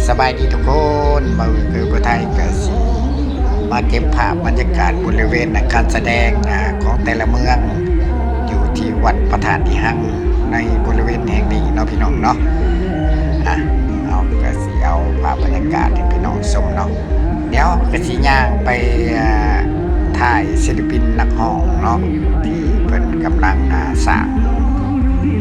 ສະບາຍດີທຸກຄົນ, ມາເອີຄືຜູ້ໄທກະຊິມາເກັບພາບບັນຍາກາດບໍລິເວນ ອາ ການສະແດງ ອາ ຂອງແຕ່ລະເມືອງ ຢູ່ທີ່ວັດພະທາດອີຮັງ ໃນບໍລິເວນແຫ່ງນີ້ເນາະ ພີ່ນ້ອງເນາະ. ອາ ເຮົາກະຊິເອົາພາບບັນຍາກາດໃຫ້ພີ່ນ້ອງຊົມເນາະ. ດຽວກະຊິຍ່າງໄປ ອາ ຖ່າຍສິລະປິນນັກຮ້ອງເນາະ ທີ່ເພິ່ນກຳລັງ ອາ ສ້າງ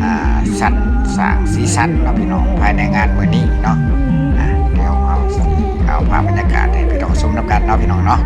ອາ ສັນ ສ້າງສີສັນເນາະ ພີ່ນ້ອງ ພາຍໃນງານມື້ນີ້ເນາະ. ອາ ດຽວເຮົາຊິເອົາພາບບັນຍາກາດໃຫ້ພີ່ນ້ອງຊົມນຳກັນເນາະ ພີ່ນ້ອງເນາະ.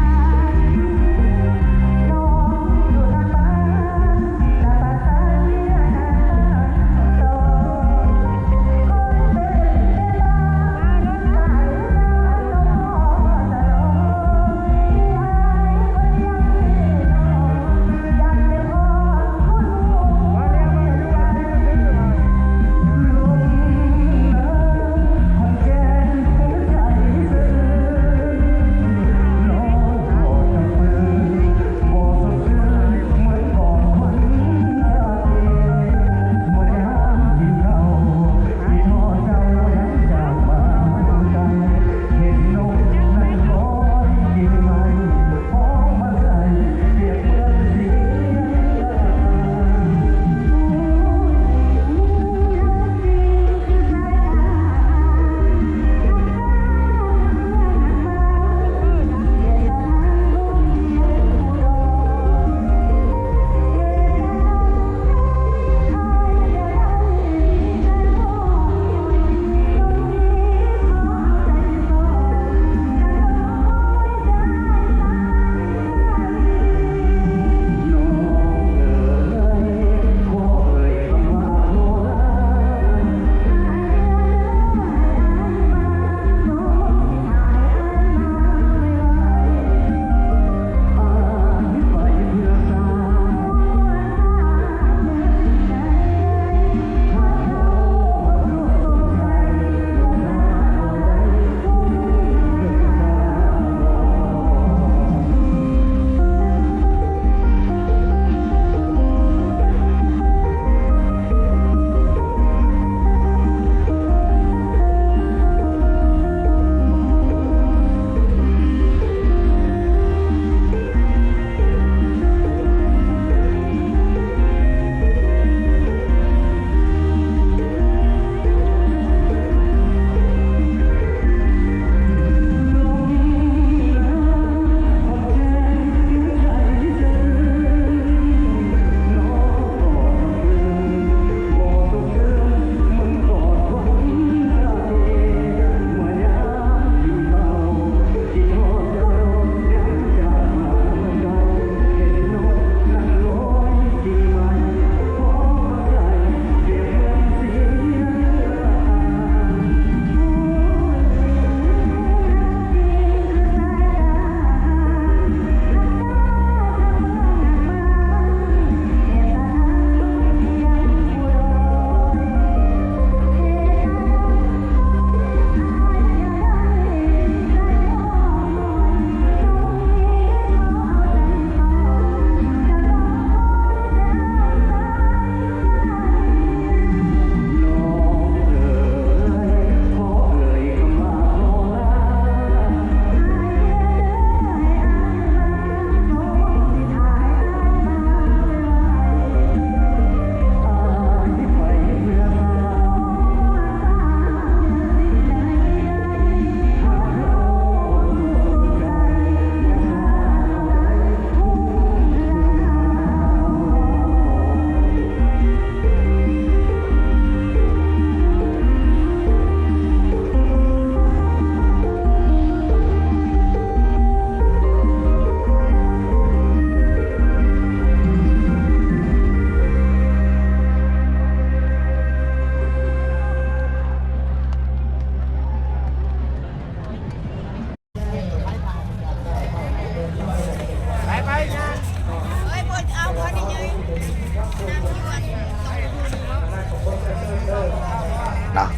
ເນາະ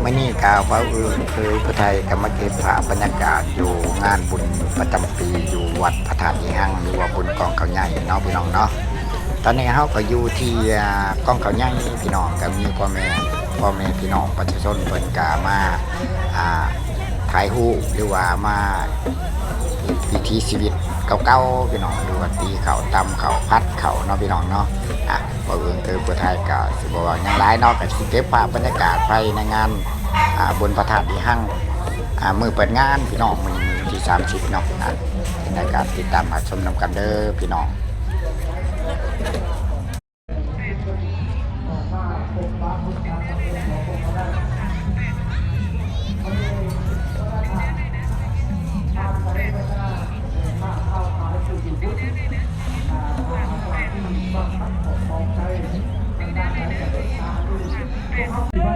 ມື້ນີ້ກະເວົ້າອື່ນຄືຜູ້ໄທກະມາເກັບພາບບັນຍາກາດຢູ່ງານບຸນປະຈຳປີຢູ່ວັດພະທາດອີຮັງ ຫຼືວ່າບຸນກອງເຂົ້າໃຫຍ່ເນາະ ພີ່ນ້ອງເນາະ. ຕອນນີ້ເຮົາກະຢູ່ທີ່ ອາ ກອງເຂົ້າໃຫຍ່ ພີ່ນ້ອງ ກະມີພໍ່ແມ່ ພໍ່ແມ່ພີ່ນ້ອງປະຊາຊົນເພິ່ນກະມາ ອາ ຖ່າຍຮູບ ຫຼືວ່າມາວິຖີຊີວິດເກົ່າໆ ພີ່ນ້ອງ ຫຼືວ່າຕີເຂົ້າ ຕຳເຂົ້າ ຜັດເຂົ້າເນາະ ພີ່ນ້ອງເນາະ. ອາ ເວົ້າເອີງເຕີເປີດໄທກໍຊິບໍ່ເວົ້າຫຍັງຫຼາຍເນາະ ກໍຊິເກັບພາບບັນຍາກາດພາຍໃນງານ ອາ ບຸນພະທາດອີ່ຮັ່ງ ອາ ມື້ເປີດງານ ພີ່ນ້ອງ ມື້ວັນທີສາມສິບເນາະ. ອາ ຈັ່ງໃດກໍຕິດຕາມຮັບຊົມນຳກັນເດີ ພີ່ນ້ອງ. ໄວ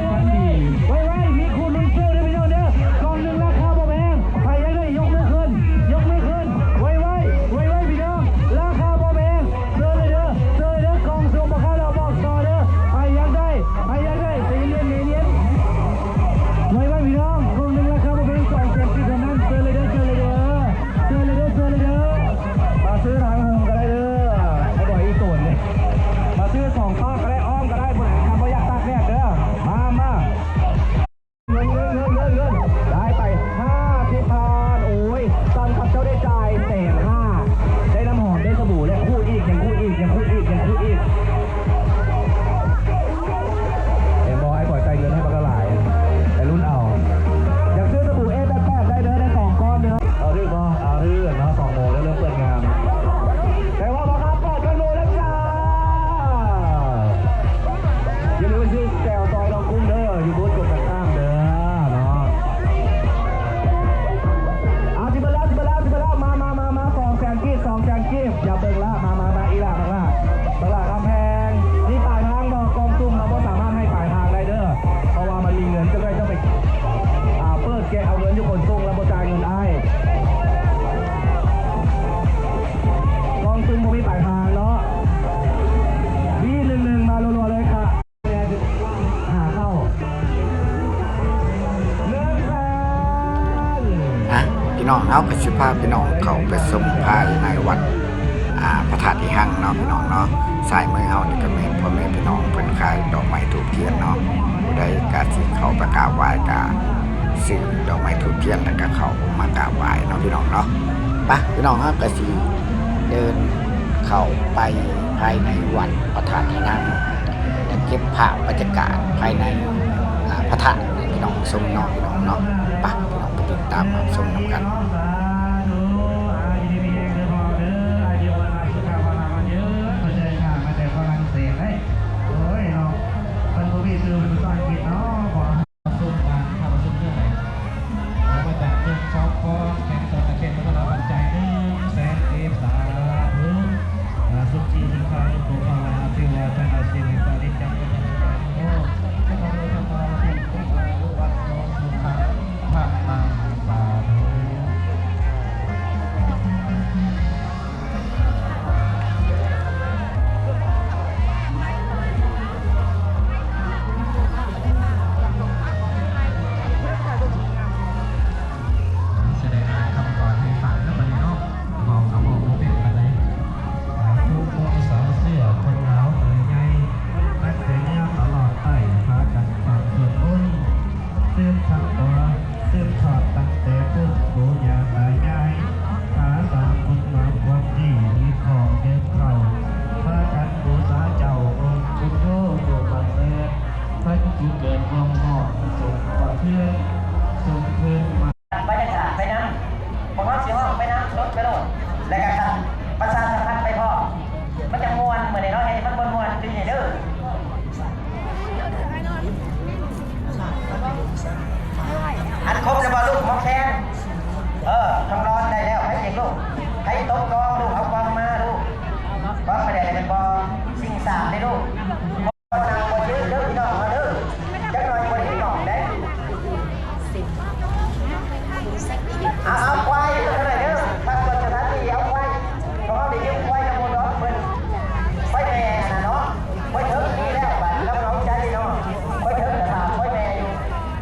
ໆ ມີຄູ່ລຸ້ນເຊວເດີພີ່ນ້ອງເດີ ກ່ອງໜຶ່ງລາຄາບໍ່ແພງ ໃຜຢາກໄດ້ຍົກມືຂຶ້ນ ຍົກມືຂຶ້ນ ໄວໆ ໄວໆ ພີ່ນ້ອງ ລາຄາບໍ່ແພງ ເຊີນເລີຍເດີ ເຊີນເລີຍເດີ ກ່ອງສຸ່ມບໍ່ຂາຍແລ້ວບອກຕໍ່ເດີ ໃຜຢາກໄດ້ ໃຜຢາກໄດ້ ໃຈເຢັນໆ ໃຈເຢັນໆ ໄວໆ ພີ່ນ້ອງ ກ່ອງໜຶ່ງລາຄາບໍ່ແພງ ສອງແສນກີບເທົ່ານັ້ນ ເຊີນເລີຍເດີ ເຊີນເລີຍເດີ ເຊີນເລີຍເດີ ເຊີນເລີຍເດີ ມາຊື້ທາງເທິງກໍໄດ້ເດີ ໄອ້ບອຍອີ່ໂຕນນີ້ ມາຊື້ສອງປາກກໍໄດ້ ອ້ອມກໍໄດ້ ຜູ້ໃດຄັນບໍ່ຢາກຕາກແດດເດີ ມາ ມາ ເງິນ ເງິນ ເງິນ ເງິນ ເງິນ ໄດ້ໄປຫ້າສິບພັນ ໂອ້ຍ ສ່ຳກັບເຈົ້າໄດ້ຈ່າຍແສນຫ້າ ໄດ້ນ້ຳຫອມ ໄດ້ສະບູ ແລະ ຂູດອີກ ຍັງຂູດອີກ ຍັງຂູດອີກ ຍັງຂູດອີກ ເຫັນບໍ່ ໄອ້ບອຍຈ່າຍເງິນໃຫ້ບັກຫຼາຍ ໄປລຸ້ນເອົາ ຢາກຊື້ສະບູ ເອ ແປດແປດ ໄດ້ເດີ ໄດ້ສອງກ້ອນເດີ ເອົາຖືກບໍ່ ເອົາຖືກເນາະ ສອງໂມງແລ້ວເລີ່ມເປີດງານ ແຕ່ວ່າບໍ່ທັນເປີດ ເປີດໂມງແລ້ວຈ້າ ຢ່າລືມຊື້ແຈ່ວຊອຍນ້ອງກຸ້ງເດີ ຢູ່ບູດກົດຂ້າງໆເດີເນາະ ອາ ຊິເບິດແລ້ວ ຊິເບິດແລ້ວ ຊິເບິດແລ້ວ ມາ ມາ ມາ ມາ ສອງແສນກີບ ສອງແສນກີບ ຢ່າເບິ່ງລະ ມາ ມາ ມາ ອີ່ຫຼ້າ ບັກຫຼ້າ ບັກຫຼ້າຄຳແພງ ມີປາຍທາງບໍ່? ກ່ອງສຸ່ມເຮົາບໍ່ສາມາດໃຫ້ປາຍທາງໄດ້ເດີ ເພາະວ່າມັນມີເງິນ ເຈົ້າໄດ້ ເຈົ້າໄປ ອາ ເປີດແກະເອົາເງິນຢູ່ຂົນສົ່ງ ແລ້ວບໍ່ຈ່າຍເງິນອ້າຍ ກ່ອງສຸ່ມບໍ່ມີປາຍທາງເນາະ ວີໜຶ່ງໜຶ່ງ ມາລັວໆເລີຍຄ່ະ. ຫາເຂົ້າ ອະ ພີ່ນ້ອງ ເຮົາກໍຊິພາພີ່ນ້ອງເຂົ້າໄປຊົມພາຍໃນວັດ ອາ ພະທາດອີ່ຮັ່ງເນາະ ພີ່ນ້ອງເນາະ. ຊ້າຍມືເຮົານີ້ກໍແມ່ນພໍ່ແມ່ພີ່ນ້ອງເພິ່ນຂາຍດອກໄມ້ທູບທຽນເນາະ. ຜູ້ໃດກະຊິເຂົ້າໄປກາບໄຫວ້ ກະຊື້ດອກໄມ້ທູບທຽນ ແລ້ວກະເຂົ້າມາກາບໄຫວ້ເນາະ ພີ່ນ້ອງເນາະ. ໄປ ພີ່ນ້ອງ ເຮົາກໍຊິເດີນເຂົ້າໄປພາຍໃນວັດພະທາດອີ່ຮັ່ງ ແລະ ເກັບພາບບັນຍາກາດພາຍໃນ ອາ ພະທາດໃຫ້ພີ່ນ້ອງຊົມເນາະ ພີ່ນ້ອງເນາະ. ໄປ ພີ່ນ້ອງໄປຕິດຕາມຮັບຊົມນຳກັນ. ໂອ້ຍເນາະ ເພິ່ນບໍ່ມີຊື່ເປັນພາສາອັງກິດເນາະ ຂໍ ປະຊຸມກັນ ຖ້າປະຊຸມເລື່ອງໃດ ແລ້ວກໍຈັດເລື່ອງຊອບຄອນ ແຂ່ງຂັນຕະເຄນພັດທະນາປັນໄຈ ໜຶ່ງແສນກີບ ສາທຸ ອາ ສຸຂີ ສຸຂາ ຍຸໂກ ພະວະ ອາ ພິວາທະນະ ສິລິສາ ນິຈັງ ວັດທະນະ ຍາຍຸໂກ ສຸຂັງ ພະລັງ ອາຍຸ ວັນໂນ ສຸຂັງ ພະລັງ ສາທຸ. ຊິໄດ້ອ່ານຄຳຂວັນໃຫ້ຟັງເດີບັດນີ້ເນາະ ເວົ້າກໍເວົ້າບໍ່ເປັນປານໃດ. ຜູ້ຄົນສາວເສື້ອຄົນລາວເອີໃຫຍ່ ຕັ້ງແຕ່ເໜືອຕະຫຼອດໃຕ້ ພາກັນຟັງສວດມົນ ສືບທອດຕໍ່ ສືບທອດຕັ້ງແຕ່ປູ່ປູ່ຍ່າຕາຍາຍ ພາສາບຸນບາບຄວາມດີ ມີຂອງເດີບເຂົ້າ ພາກັນບູຊາເຈົ້າອົງຄຸນໂທຜູ້ປະເສີດ ເພິ່ນຜູ້ເກີດຮ່ວມຮ້ອມສົງປະເທດ ສົງຄືນມາ ບັນຍາກາດໄປນຳ ພວກເຮົາຊິຮ້ອງໄປນຳ ສົດໄປໂລດ ແລ້ວກໍປະຊາສຳພັນໄປພ້ອມ ມັນຈະມ່ວນ ມື້ນີ້ເນາະ ເຮັດໃຫ້ມັນມ່ວນໆ ປີນີ້ເດີ. ອັນຄົບແລ້ວບໍ່ລູກ ໝໍແຄນ? ເອີ ຄຳລອນໄດ້ແລ້ວ ໃຜອີກລູກ? ໃຜຕົກກອງລູກ ເອົາກອງມາລູກ ກອງມາໄດ້ແລ້ວແມ່ນບໍ່? ຊິງສາບເດ້ລູກ ນັ່ງບໍ່ຖືກເດີພີ່ນ້ອງເຮົາເດີ ຈັກໜ່ອຍບໍ່ໄດ້ພີ່ນ້ອງເດ້. ເອົາ ເອົາຄວາຍຢູ່ເທົ່າໃດເດີ ພັກກ່ອນສະຖານທີ່ ເອົາຄວາຍ ເພາະເຮົາໄດ້ຢືມຄວາຍນຳໝູ່ດອກເພິ່ນ ຄວາຍແມ່ຫັ້ນນະເນາະ ຄວາຍເຖິງດີແລ້ວ ບາດລຳເອົາໃຈເນາະ ຄວາຍເຖິງກະຖາມຄວາຍແມ່ຢູ່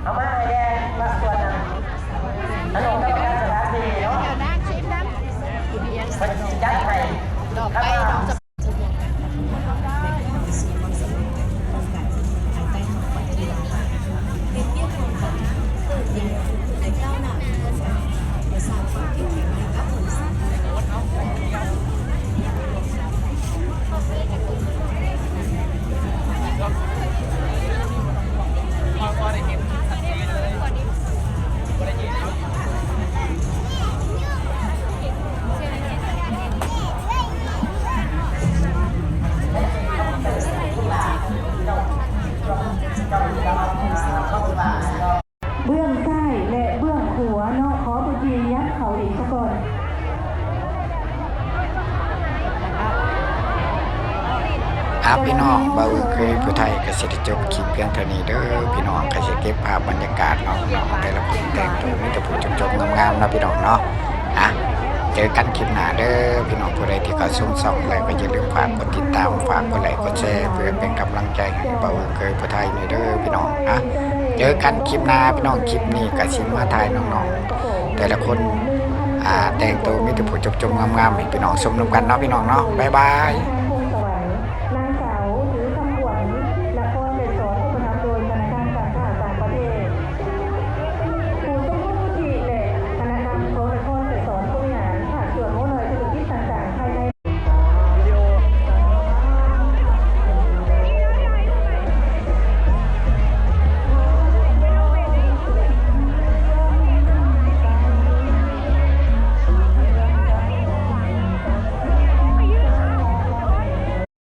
ເອົາມາໃຫ້ແດ່ ພາກສ່ວນນັ້ນ ອະນຸກຳມະການສະຖານທີ່ເນາະ ເພິ່ນຊິຈັດໃຫ້ ຄັນວ່າ ພາຍໃຕ້ຂອງການກິລາ ເປັນວຽກຂອງເຂົາ ເປັນວຽກຂອງເຂົາ ເຂົາເຈົ້ານະ ອ່ະ ພີ່ນ້ອງ ບ່າວອຶ່ງເຄີຍຜູ້ໄທກໍຊິໄດ້ຈົບຄລິບພຽງເທົ່ານີ້ເດີພີ່ນ້ອງ. ກໍຊິເກັບພາບບັນຍາກາດເນາະ ພີ່ນ້ອງ ແຕ່ລະຄົນແຕ່ງໂຕມີແຕ່ຜູ້ຈົບໆງາມໆເນາະ ພີ່ນ້ອງເນາະ. ອ່ະ ເຈີກັນຄລິບໜ້າເດີພີ່ນ້ອງ. ຜູ້ໃດທີ່ເຂົ້າຊົມຊ່ອງແລ້ວກໍຢ່າລືມຝາກກົດຕິດຕາມ ຝາກກົດໄລກົດແຊ ເພື່ອເປັນກຳລັງໃຈໃຫ້ບ່າວອຶ່ງເຄີຍຜູ້ໄທນີ້ເດີພີ່ນ້ອງ. ອ່ະ ເຈີກັນຄລິບໜ້າພີ່ນ້ອງ. ຄລິບນີ້ກໍຊິມາຖ່າຍນ້ອງໆແຕ່ລະຄົນ ອ່າ ແຕ່ງໂຕມີແຕ່ຜູ້ຈົບໆງາມໆໃຫ້ພີ່ນ້ອງຊົມນຳກັນເນາະ ພີ່ນ້ອງເນາະ. ບາຍບາຍ.